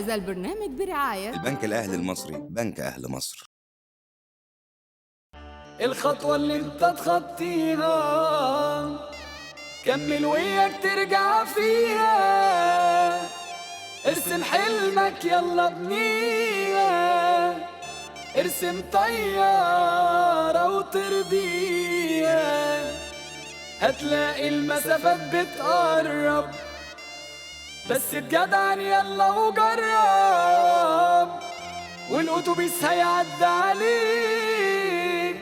هذا البرنامج برعاية البنك الأهلي المصري، بنك أهل مصر. الخطوة اللي انت تخطيها كمل وياك ترجع فيها، ارسم حلمك يلا بنيها، ارسم طيارة وتربيها، هتلاقي المسافات بتقرب، بس اتجدعن يلا وجرب، والأتوبيس هيعدي عليك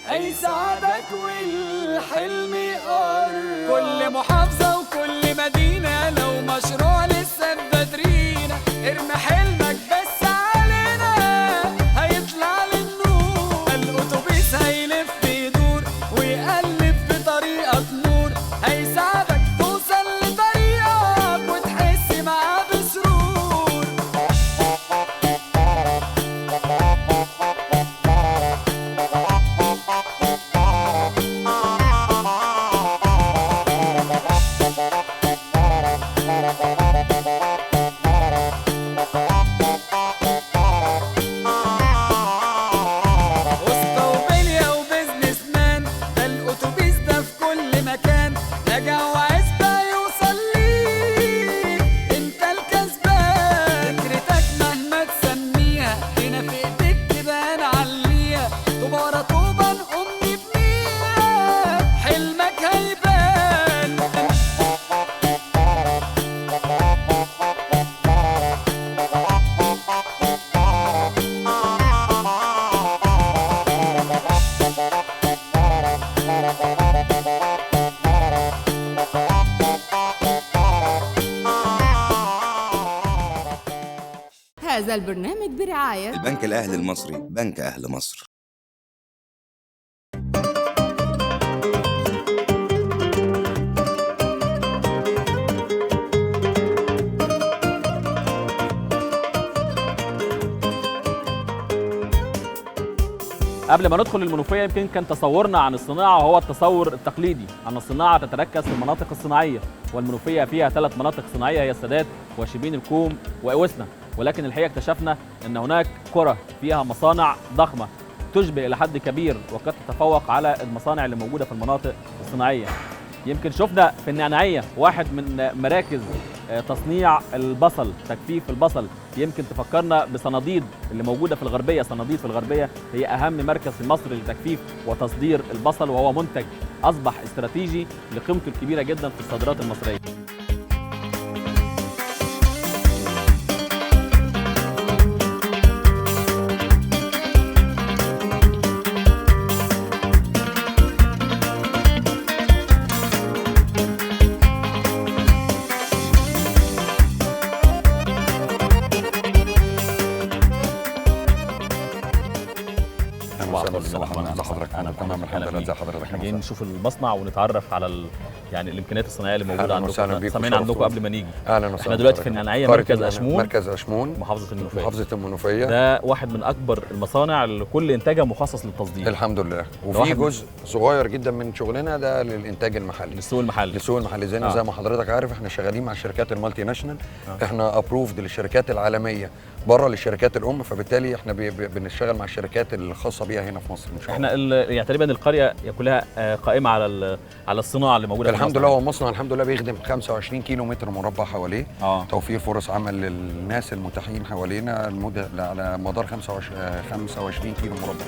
هيساعدك والحلم يقرب. كل محافظة وكل مدينة لو مشروع لسه بدرينا، ارمي حلمك بس علينا هيطلع للنور. الأتوبيس هيلف يدور ويقلب بطريقة نور، هيساعدك توصل لطريقك وتحس معاه بسرور. وسطى وبلية و business man، ده الأتوبيس ده في كل مكان، نجا وعزبة يوصل ليك انت الكسبان. فكرتك مهما تسميها هنا في ايديك تبان عليها، طوبة ورا طوبة نقوم نبنيها، حلمك هيبان. هذا البرنامج برعاية البنك الأهلي المصري، بنك أهل مصر. قبل ما ندخل المنوفية يمكن كان تصورنا عن الصناعة هو التصور التقليدي، أن الصناعة تتركز في المناطق الصناعية، والمنوفية فيها 3 مناطق صناعية هي السادات وشبين الكوم وإوسنا، ولكن الحقيقة اكتشفنا أن هناك قرى فيها مصانع ضخمة تشبه إلى حد كبير وقد تتفوق على المصانع اللي موجودة في المناطق الصناعية. يمكن شفنا في النعناعية واحد من مراكز تصنيع البصل، تجفيف البصل، يمكن تفكرنا بصناديد اللي موجودة في الغربية. صناديد في الغربية هي أهم مركز في مصر لتجفيف وتصدير البصل، وهو منتج أصبح استراتيجي لقيمته الكبيرة جدا في الصادرات المصرية. تمام الحمد لله. ازي حضرتك؟ احنا جايين نشوف المصنع ونتعرف على يعني الامكانيات الصناعية اللي موجودة عندكم. سامعين عندكم قبل ما نيجي. اهلا وسهلا. احنا دلوقتي في النعناعيه، مركز اشمون. مركز اشمون، محافظة المنوفية. محافظة المنوفية ده واحد من اكبر المصانع اللي كل انتاجها مخصص للتصدير. الحمد لله. وفي جزء صغير جدا من شغلنا ده للانتاج المحلي، للسوق المحلي. للسوق المحلي زي ما حضرتك عارف احنا شغالين مع الشركات ال multinational. احنا approved للشركات العالمية بره للشركات الام، فبالتالي احنا بنشتغل مع الشركات الخاصة بيها هنا في مصر ان شاء الله. احنا يعني تقريبا القرية كلها قائمة على الصناعة اللي موجودة. الحمد لله. هو مصنع الحمد لله بيخدم 25 كيلو متر مربع حواليه. توفير فرص عمل للناس المتاحين حوالينا المدة على مدار 25 كيلو مربع.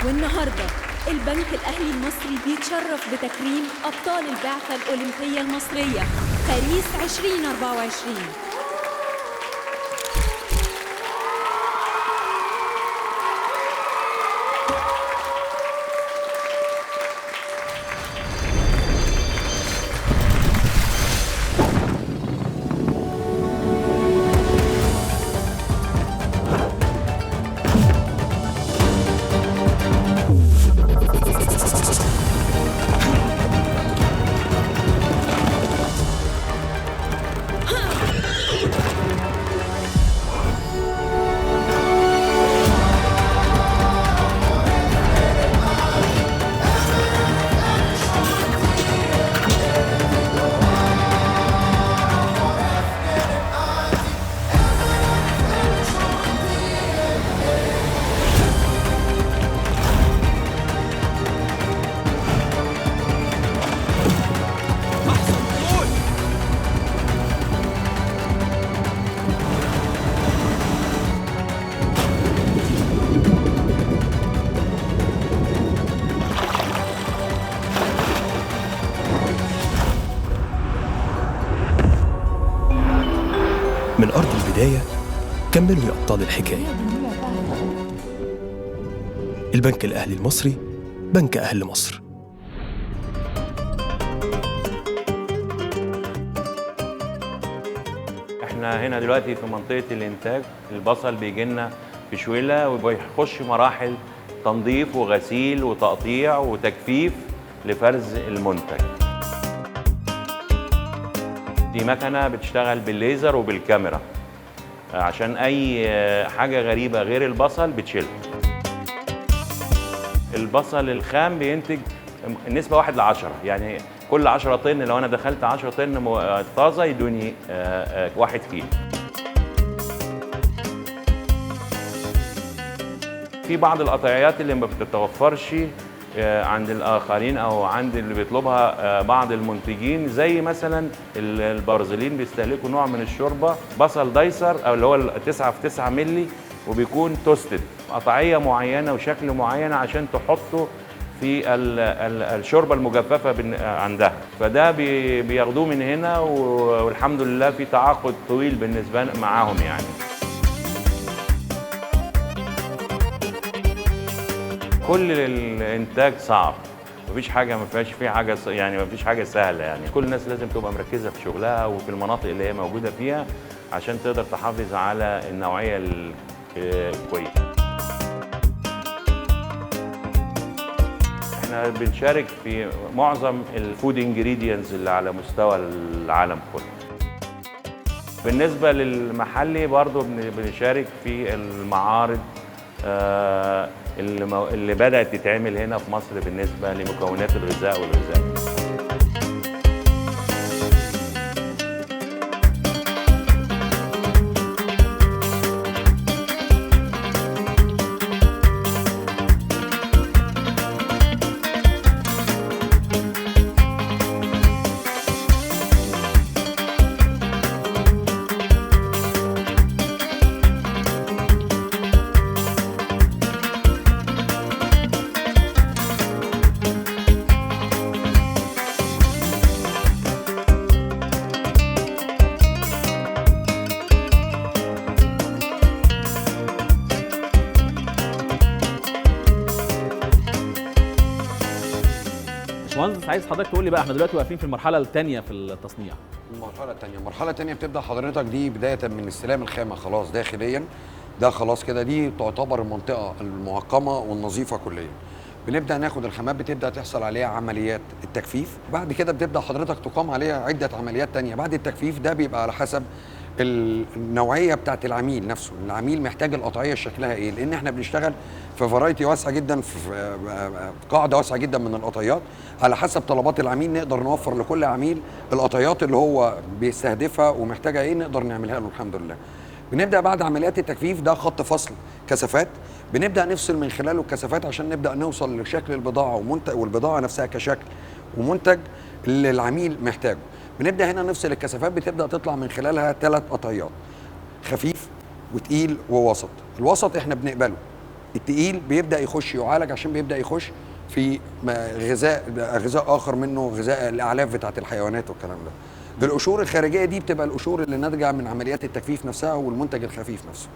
والنهاردة البنك الأهلي المصري بيتشرف بتكريم أبطال البعثة الأولمبية المصرية باريس 2024. من أرض البداية كملوا يا أبطال الحكاية. البنك الأهلي المصري، بنك أهل مصر. احنا هنا دلوقتي في منطقة الإنتاج. البصل بيجي لنا في شويلة وبيخش مراحل تنظيف وغسيل وتقطيع وتجفيف لفرز المنتج. دي مكنة بتشتغل بالليزر وبالكاميرا عشان أي حاجة غريبة غير البصل بتشيلها. البصل الخام بينتج النسبة 1 ل10، يعني كل 10 طن لو أنا دخلت 10 طن طازة يدوني 1 كيلو. في بعض القطعيات اللي ما بتتوفرش عند الآخرين أو عند اللي بيطلبها بعض المنتجين، زي مثلا البرازيليين بيستهلكوا نوع من الشوربة بصل دايسر أو اللي هو 9 في 9 ملي، وبيكون توستد، قطعية معينة وشكل معين عشان تحطه في الشوربة المجففة عندها، فده بياخدوه من هنا، والحمد لله في تعاقد طويل بالنسبة معاهم. يعني كل الانتاج صعب، مفيش حاجة ما فيهاش في حاجة، يعني مفيش حاجة سهلة، يعني كل الناس لازم تبقى مركزه في شغلها وفي المناطق اللي هي موجودة فيها عشان تقدر تحافظ على النوعية الكويسة. احنا بنشارك في معظم ال food ingredients اللي على مستوى العالم كله. بالنسبة للمحلي برضو بنشارك في المعارض اللي بدأت تتعمل هنا في مصر بالنسبة لمكونات الغذاء والغذاء. باشمهندس، عايز حضرتك تقول لي بقى احنا دلوقتي واقفين في المرحلة الثانية في التصنيع. المرحلة الثانية، المرحلة الثانية بتبدا حضرتك دي بداية من استلام الخامة خلاص داخليا، ده خلاص كده دي تعتبر المنطقة المعقمه والنظيفه كليا. بنبدا ناخد الخامات، بتبدا تحصل عليها عمليات التجفيف، بعد كده بتبدا حضرتك تقام عليها عده عمليات ثانية بعد التجفيف. ده بيبقى على حسب النوعية بتاعت العميل نفسه، العميل محتاج القطعية شكلها ايه، لان احنا بنشتغل في variety واسعة جدا، في قاعدة واسعة جدا من القطعيات. على حسب طلبات العميل نقدر نوفر لكل عميل القطعيات اللي هو بيستهدفها ومحتاجها ايه، نقدر نعملها له الحمد لله. بنبدا بعد عمليات التجفيف ده خط فصل كثافات، بنبدا نفصل من خلاله الكثافات عشان نبدا نوصل لشكل البضاعة ومنتج، والبضاعه نفسها كشكل ومنتج اللي العميل محتاجه. بنبدا هنا نفصل الكثافات، بتبدا تطلع من خلالها 3 قطعيات، خفيف وتقيل ووسط. الوسط احنا بنقبله، التقيل بيبدا يخش يعالج عشان بيبدا يخش في غذاء اخر منه غذاء الاعلاف بتاعه الحيوانات والكلام ده. القشور الخارجية دي بتبقى القشور اللي ناتجة من عمليات التجفيف نفسها والمنتج الخفيف نفسه.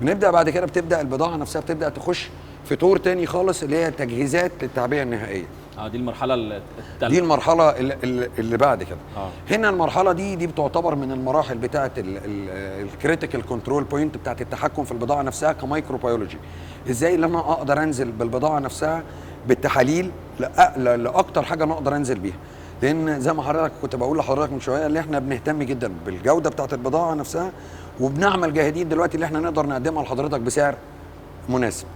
بنبدا بعد كده بتبدا البضاعة نفسها بتبدا تخش في طور تاني خالص اللي هي تجهيزات للتعبئه النهائية. دي المرحلة الثالثة. دي المرحلة اللي بعد كده. هنا المرحلة دي بتعتبر من المراحل بتاعه ال critical control point بتاعه التحكم في البضاعة نفسها ك microbiology. ازاي اللي انا اقدر انزل بالبضاعه نفسها بالتحاليل لاكتر حاجة انا اقدر انزل بيها، لان زي ما حضرتك كنت بقول لحضرتك من شوية اللي احنا بنهتم جدا بالجودة بتاعه البضاعة نفسها، وبنعمل جاهدين دلوقتي اللي احنا نقدر نقدمها لحضرتك بسعر مناسب.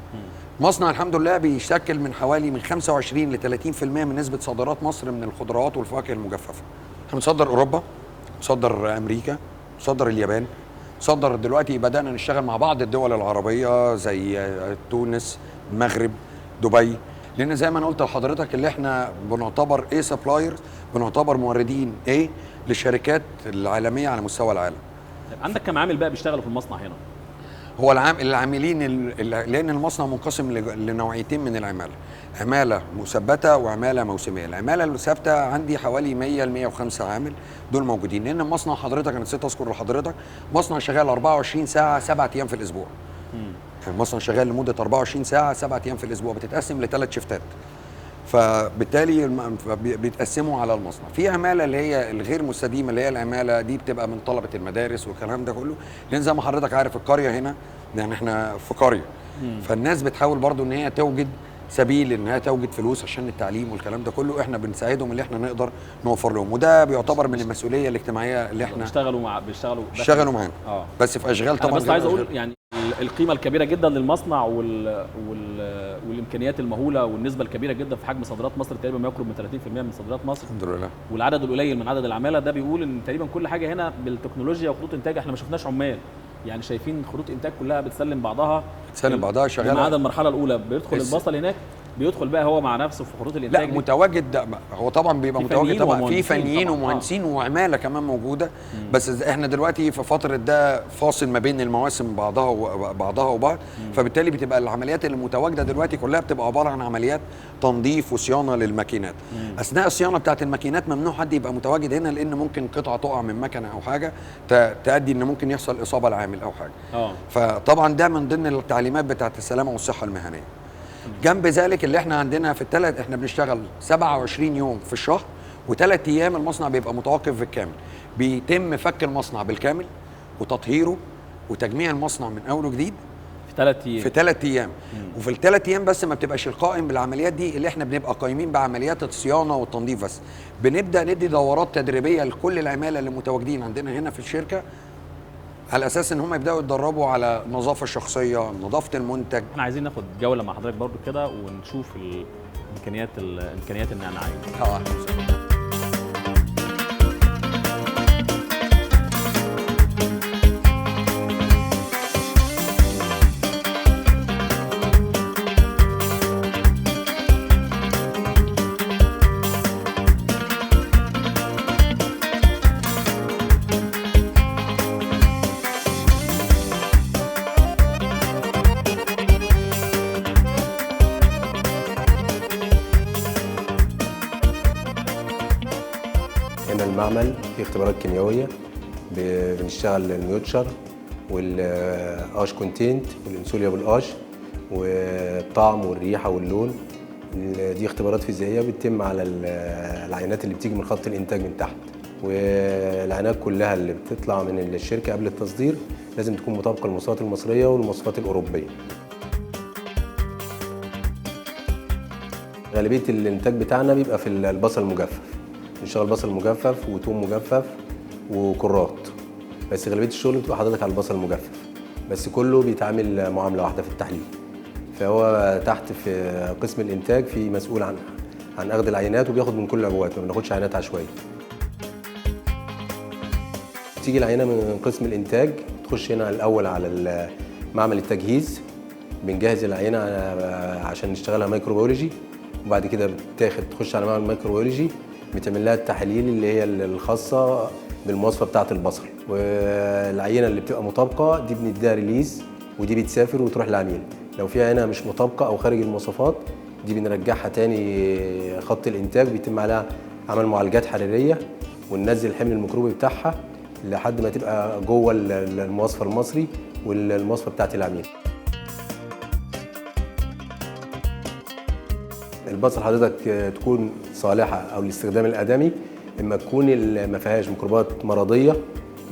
مصنع الحمد لله بيشكل من حوالي من 25 ل 30% من نسبه صادرات مصر من الخضروات والفواكه المجففه. احنا بنصدر اوروبا، بنصدر امريكا، بنصدر اليابان، بنصدر دلوقتي بدانا نشتغل مع بعض الدول العربية زي تونس، المغرب، دبي، لان زي ما انا قلت لحضرتك اللي احنا بنعتبر A supplier، بنعتبر موردين A للشركات العالمية على مستوى العالم. عندك كم عامل بقى بيشتغلوا في المصنع هنا؟ هو العاملين لان المصنع منقسم لنوعيتين من العمالة، عماله مثبتة وعماله موسميه. العمالة الثابتة عندي حوالي 100 ل 105 عامل دول موجودين، لان المصنع حضرتك انا نسيت اذكر لحضرتك مصنع شغال 24 ساعة 7 ايام في الاسبوع. المصنع شغال لمدة 24 ساعة 7 ايام في الاسبوع، بتتقسم لثلاث شيفتات، فبالتالي بيتقسموا على المصنع. في عماله اللي هي الغير مستديمه اللي هي العمالة دي بتبقى من طلبه المدارس والكلام ده كله، لان زي ما حضرتك عارف القرية هنا، يعني احنا في قرية، فالناس بتحاول برضو ان هي توجد سبيل انها توجد فلوس عشان التعليم والكلام ده كله. احنا بنساعدهم اللي احنا نقدر نوفر لهم، وده بيعتبر من المسؤولية الاجتماعية اللي احنا بيشتغلوا معانا. بس في اشغال طبعا. بس عايز اقول يعني القيمة الكبيرة جدا للمصنع والامكانيات المهوله والنسبه الكبيرة جدا في حجم صادرات مصر، تقريبا ما يقرب من 30% من صادرات مصر الحمد لله، والعدد القليل من عدد العمالة ده بيقول ان تقريبا كل حاجة هنا بالتكنولوجيا وخطوط انتاج. احنا ما شفناش عمال، يعني شايفين خطوط انتاج كلها بتسلم بعضها، شغالة ما عدا المرحلة الاولى. بيدخل البصل هناك، بيدخل بقى هو مع نفسه في خطوط الانتاج. لا متواجد، هو طبعا بيبقى متواجد طبعا في فنيين ومهندسين وعماله كمان موجودة. بس احنا دلوقتي في فترة ده فاصل ما بين المواسم بعضها وبعض، فبالتالي بتبقى العمليات اللي متواجدة دلوقتي كلها بتبقى عبارة عن عمليات تنظيف وصيانة للماكينات. اثناء الصيانة بتاعه الماكينات ممنوع حد يبقى متواجد هنا، لان ممكن قطعه تقع من مكنه او حاجة تؤدي ان ممكن يحصل اصابه لعامل او حاجة. فطبعا ده من ضمن التعليمات بتاعه السلامة والصحة المهنية. جنب ذلك اللي احنا عندنا في الثلاث، احنا بنشتغل 27 يوم في الشهر وثلاث ايام المصنع بيبقى متوقف بالكامل. بيتم فك المصنع بالكامل وتطهيره وتجميع المصنع من اول وجديد في 3 ايام. في 3 ايام. وفي الثلاث ايام بس ما بتبقاش القائم بالعمليات دي، اللي احنا بنبقى قايمين بعمليات الصيانة والتنظيف بس. بنبدا ندي دورات تدريبية لكل العمالة اللي متواجدين عندنا هنا في الشركة، على اساس ان هم يبداوا يتدربوا على النظافة الشخصية، نظافة المنتج. احنا عايزين ناخد جولة مع حضرتك برضو كده ونشوف الامكانيات النعناعيه. المعمل في اختبارات كيميائية، بنشتغل ال moisture وال ash content وال insoluble ash والطعم والريحه واللون. دي اختبارات فيزيائية بتتم على العينات اللي بتيجي من خط الانتاج من تحت، والعينات كلها اللي بتطلع من الشركة قبل التصدير لازم تكون مطابقه للمواصفات المصرية والمواصفات الاوروبية. غالبية الانتاج بتاعنا بيبقى في البصل المجفف، بنشتغل بصل مجفف وتوم مجفف وكرات، بس غالبية الشغل بتبقى حضرتك على البصل المجفف، بس كله بيتعامل معاملة واحدة في التحليل. فهو تحت في قسم الانتاج في مسؤول عن اخذ العينات، وبياخد من كل العبوات، ما بناخدش عينات عشوائية. تيجي العينة من قسم الانتاج تخش هنا الاول على معمل التجهيز، بنجهز العينة عشان نشتغلها microbiology، وبعد كده بتاخد تخش على معمل ال microbiology بتعمل لها التحاليل اللي هي الخاصة بالمواصفه بتاعه البصل، والعينه اللي بتبقى مطابقه دي بنديها release، ودي بتسافر وتروح للعميل. لو في عينه مش مطابقه او خارج المواصفات دي بنرجعها تاني خط الانتاج، بيتم عليها عمل معالجات حرارية وننزل الحمل الميكروبي بتاعها لحد ما تبقى جوه المواصفه المصري والمواصفه بتاعت العميل. البصل حضرتك تكون صالحه او للاستخدام الادمي اما تكون ما فيهاش ميكروبات مرضية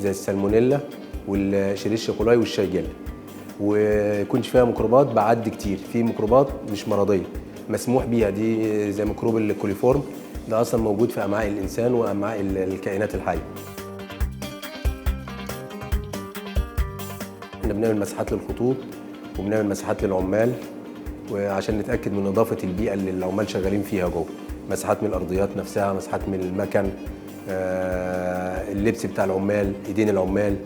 زي السالمونيلا وال Escherichia coli والشيجيلا، ويكونش فيها ميكروبات بعد كتير. في ميكروبات مش مرضية مسموح بيها، دي زي ميكروب ال coliform ده اصلا موجود في امعاء الانسان وامعاء الكائنات الحية. احنا بنعمل مساحات للخطوط وبنعمل مساحات للعمال، وعشان نتاكد من نظافة البيئة اللي العمال شغالين فيها جوه، مساحات من الارضيات نفسها، مساحات من المكن، اللبس بتاع العمال، ايدين العمال،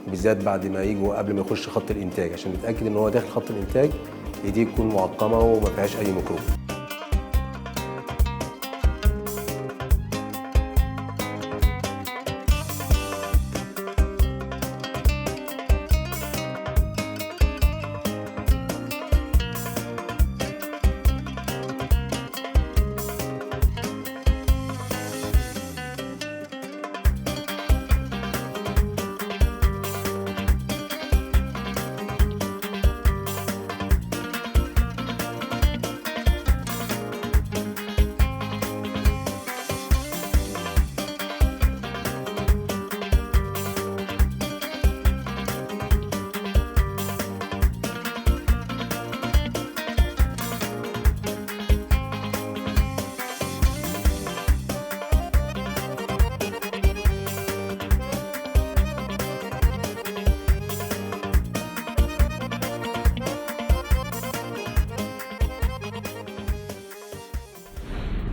وبالذات بعد ما يجوا قبل ما يخش خط الانتاج عشان نتاكد ان هو داخل خط الانتاج ايديه تكون معقمه وما فيهاش اي ميكروب.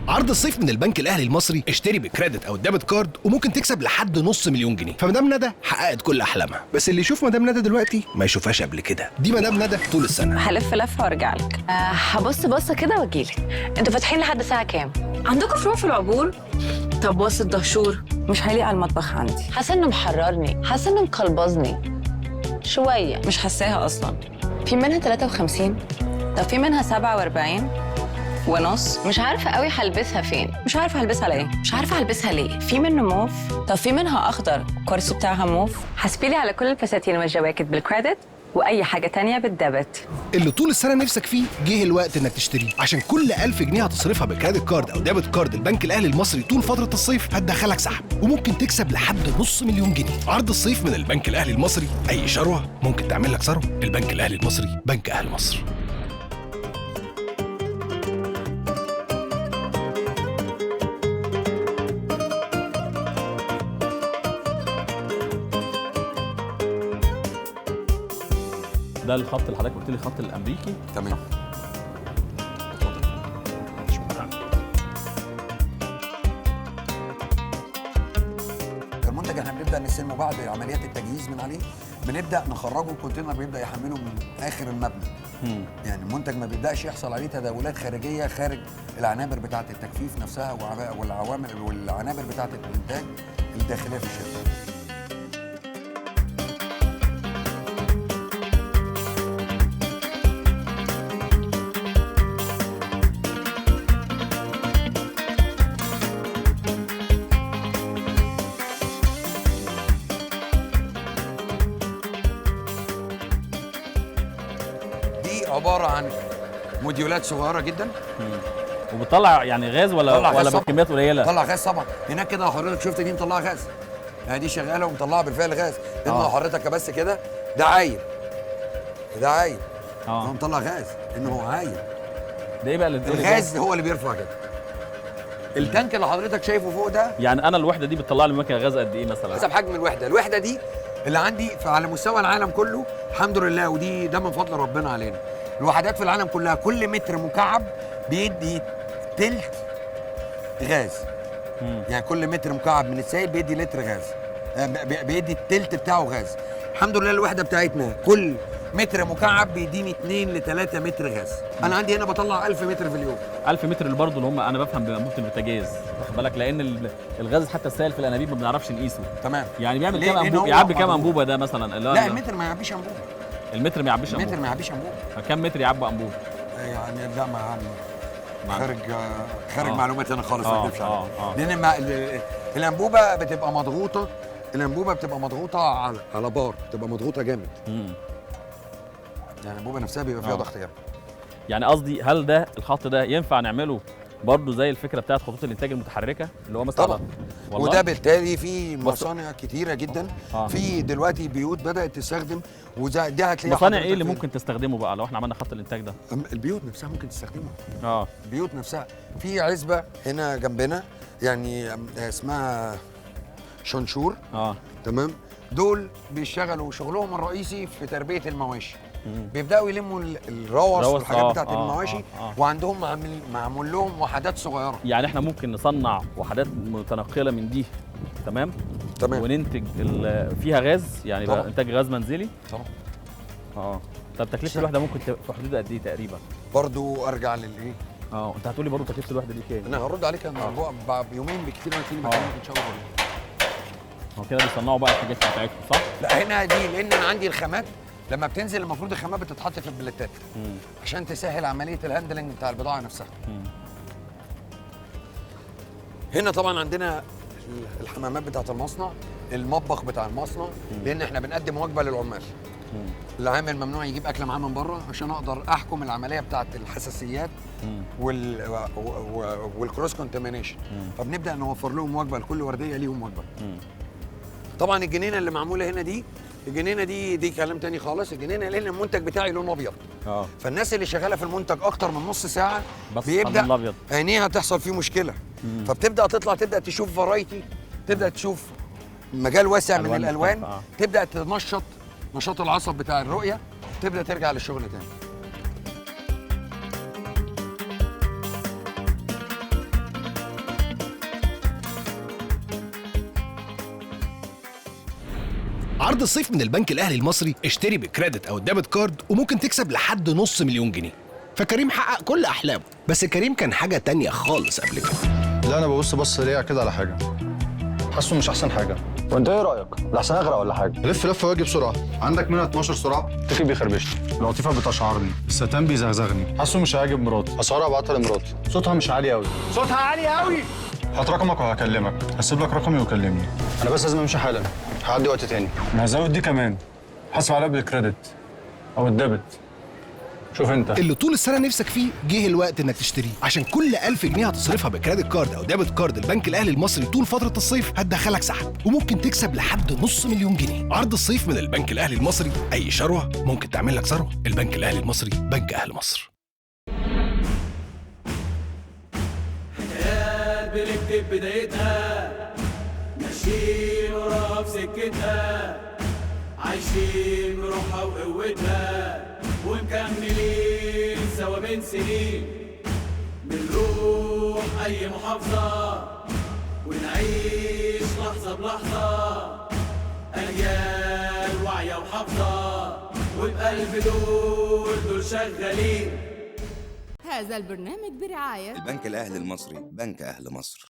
عرض الصيف من البنك الاهلي المصري، اشتري ب credit او debit card وممكن تكسب لحد 500,000 جنيه. فمدام ندى حققت كل احلامها، بس اللي يشوف مدام ندى دلوقتي ما يشوفهاش قبل كده. دي مدام ندى طول السنة. هلف لفه وارجع لك. هبص بصة كده واجيلك. انتوا فاتحين لحد الساعة كام؟ عندكم فروع في العبور؟ طب وسط دهشور مش هيليق على المطبخ عندي. حاسه انه محررني، حاسه انه مقلبظني شوية. مش حاساها اصلا. في منها 53، طب في منها 47 ونص. مش عارفه قوي هلبسها فين، مش عارفه هلبسها على ايه، مش عارفه هلبسها ليه. في منه موف، طب في منها اخضر الكرسي بتاعها موف. حاسبيلي على كل الفساتين والجواكت بال credit واي حاجة تانية بال debit. اللي طول السنة نفسك فيه جه الوقت انك تشتريه، عشان كل 1000 جنيه هتصرفها ب credit card او debit card البنك الاهلي المصري طول فترة الصيف هتدخلك سحب، وممكن تكسب لحد 500,000 جنيه. عرض الصيف من البنك الاهلي المصري، اي شروه ممكن تعمل لك ثروة. البنك الاهلي المصري، بنك اهل مصر. ده الخط اللي حضرتك قلت لي، الخط الامريكي. تمام. المنتج احنا بنبدا نستلمه بعد عمليات التجهيز من عليه، بنبدا نخرجه ال container بيبدا يحمله من اخر المبنى. يعني المنتج ما بيبداش يحصل عليه تداولات خارجية خارج العنابر بتاعه التجفيف نفسها والعوامل والعنابر بتاعه الانتاج الداخلية في الشركة. عبارة عن موديولات صغيرة جدا. وبتطلع يعني غاز ولا بكميات قليله؟ طلع غاز طبعا. هناك كده لو حضرتك شفت دي مطلعه غاز، يعني دي شغالة ومطلعه بالفعل غاز. لان لو حضرتك بس كده ده عايم، ده عايم. هو مطلع غاز لان هو عايم. ده ايه بقى اللي الغاز هو اللي بيرفع كده. التانك اللي حضرتك شايفه فوق ده، يعني انا الوحدة دي بتطلع لي مكنه غاز قد ايه مثلا؟ حسب حجم الوحدة. الوحدة دي اللي عندي على مستوى العالم كله الحمد لله، ودي ده من فضل ربنا علينا. الوحدات في العالم كلها كل متر مكعب بيدي تلت غاز. يعني كل متر مكعب من السائل بيدي لتر غاز، بيدي التلت بتاعه غاز. الحمد لله الوحدة بتاعتنا كل متر مكعب بيديني 2 ل 3 متر غاز. انا عندي هنا بطلع 1000 متر في اليوم. 1000 متر اللي برضه اللي هم انا بفهم بانبوبه البوتاجاز، واخد بالك؟ لان الغاز حتى السائل في الانابيب ما بنعرفش نقيسه. تمام. يعني بيعمل كام انبوبة؟ يعبي كام انبوبة ده مثلا؟ لا المتر ما يعبيش انبوبة. المتر ما يعبيش انبوبة. المتر ما يعبيش انبوبة. فكم متر يعبي انبوبة؟ يعني لا، ما خارج معلوماتي انا خالص، ما اكذبش عليك. لان الانبوبة بتبقى مضغوطه، الانبوبة بتبقى مضغوطه على بار، بتبقى مضغوطه جامد. يعني الانبوبة نفسها بيبقى فيها ضغط جامد. يعني قصدي هل ده الخط ده ينفع نعمله برضه زي الفكرة بتاعت خطوط الانتاج المتحركة اللي هو مثلا؟ طبعا، وده بالتالي في مصانع كتيرة جدا. في دلوقتي بيوت بدات تستخدم، وده هتلاقيها. مصانع ايه اللي ممكن تستخدمه بقى لو احنا عملنا خط الانتاج ده؟ البيوت نفسها ممكن تستخدمه. البيوت نفسها. في عزبه هنا جنبنا يعني اسمها شنشور. تمام. دول بيشتغلوا شغلهم الرئيسي في تربيه المواشي. بيبداوا يلموا الروث والحاجات بتاعت المواشي. وعندهم معمول لهم وحدات صغيرة. يعني احنا ممكن نصنع وحدات متنقله من دي. تمام تمام. وننتج فيها غاز، يعني بقى انتاج غاز منزلي. طبعا. طب تكلفة الوحدة ممكن في حدود قد ايه تقريبا؟ برضو ارجع للايه؟ انت هتقولي برضو تكلفة الوحدة دي كام؟ انا هرد عليك انا بيومين بكتير ما تيجي بكلمك ان شاء الله. هو كده بيصنعوا بقى الحاجات بتاعتكم صح؟ لا هنا دي لان انا عندي الخامات لما بتنزل المفروض الخامات بتتحط في البلتات عشان تسهل عملية ال handling بتاع البضاعة نفسها. هنا طبعا عندنا الحمامات بتاعه المصنع، المطبخ بتاع المصنع، لان احنا بنقدم وجبة للعمال. العامل ممنوع يجيب اكل معاه من بره عشان اقدر احكم العملية بتاعه الحساسيات وال cross contamination. فبنبدا نوفر لهم وجبة، لكل وردية ليهم وجبة. طبعا الجنينة اللي معمولة هنا دي، الجنينة دي كلام تاني خالص. الجنينة لان المنتج بتاعي لونه ابيض. فالناس اللي شغالة في المنتج اكتر من نص ساعة بس بيبدا عينيها تحصل فيه مشكلة. فبتبدا تطلع، تبدا تشوف variety، تبدا تشوف مجال واسع من الالوان، تبدا تنشط نشاط العصب بتاع الرؤية، تبدا ترجع للشغل تاني. عرض الصيف من البنك الاهلي المصري، اشتري ب credit او debit card وممكن تكسب لحد 500,000 جنيه. فكريم حقق كل احلامه، بس كريم كان حاجة تانية خالص قبل كده. لا انا ببص بص سريع كده على حاجة، حاسه مش احسن حاجة. وانت ايه رايك؟ لحسن اغرق ولا حاجة؟ لف لف واجي بسرعة. عندك منها 12 سرعة. تكي بيخربشني، العاطفة بتشعرني، الستان بيزغزغني، حاسه مش هيعجب مراتي، اسعارها ابعتها لمراتي، صوتها مش عالي قوي. صوتها عالي قوي. هات رقمك وهكلمك، هسيب لك رقمي وكلمني. انا بس لازم امشي حالا، هعدي وقت تاني. انا هزود دي كمان، حاسب عليها بال credit او ال debit. شوف انت اللي طول السنة نفسك فيه، جه الوقت انك تشتريه. عشان كل 1000 جنيه هتصرفها ب credit card او debit card البنك الاهلي المصري طول فترة الصيف هتدخلك سحب، وممكن تكسب لحد 500,000 جنيه. عرض الصيف من البنك الاهلي المصري، اي شروه ممكن تعمل لك ثروة. البنك الاهلي المصري، بنك اهل مصر. حكايات بنكتب بدايتها، ماشيين وراها في سكتها، عايشين بروحها وقوتها، ومكملين سوا من سنين. بنروح أي محافظة ونعيش لحظة بلحظة، أجيال واعية وحافظة، وبقلب دول شغالين. هذا البرنامج برعاية البنك الأهلي المصري، بنك أهل مصر.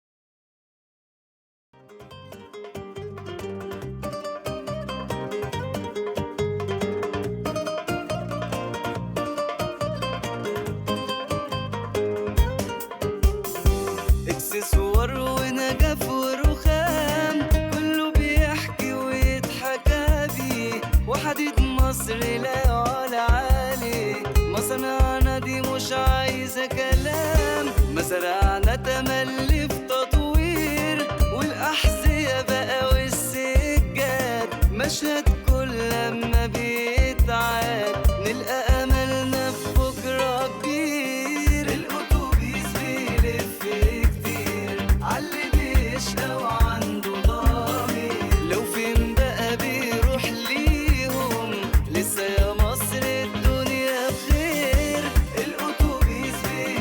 اكسسوار ونجف ورخام، كله بيحكي ويضحك بيه، وحديد مصر لا يعلى عليه. مصانعنا دي مش عايزة كلام، مزارعنا تملي في تطوير، والأحذية بقى والسجاد، مشهد كل لما بيتعاد نلقى أملنا في بكرة كبير. الأتوبيس بيلف كتير عاللي بيشقى وعنده ضمير، لو فين بقى بيروح ليهم، لسه يا مصر الدنيا بخير. الأتوبيس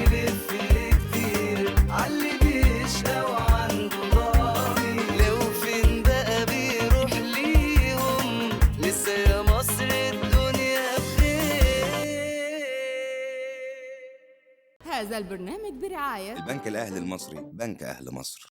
بيلف كتير عاللي بيشقى وعنده ضمير، لو فين بقى بيروح ليهم، لسه يا مصر الدنيا بخير. هذا البرنامج برعاية البنك الأهلي المصري، بنك أهل مصر.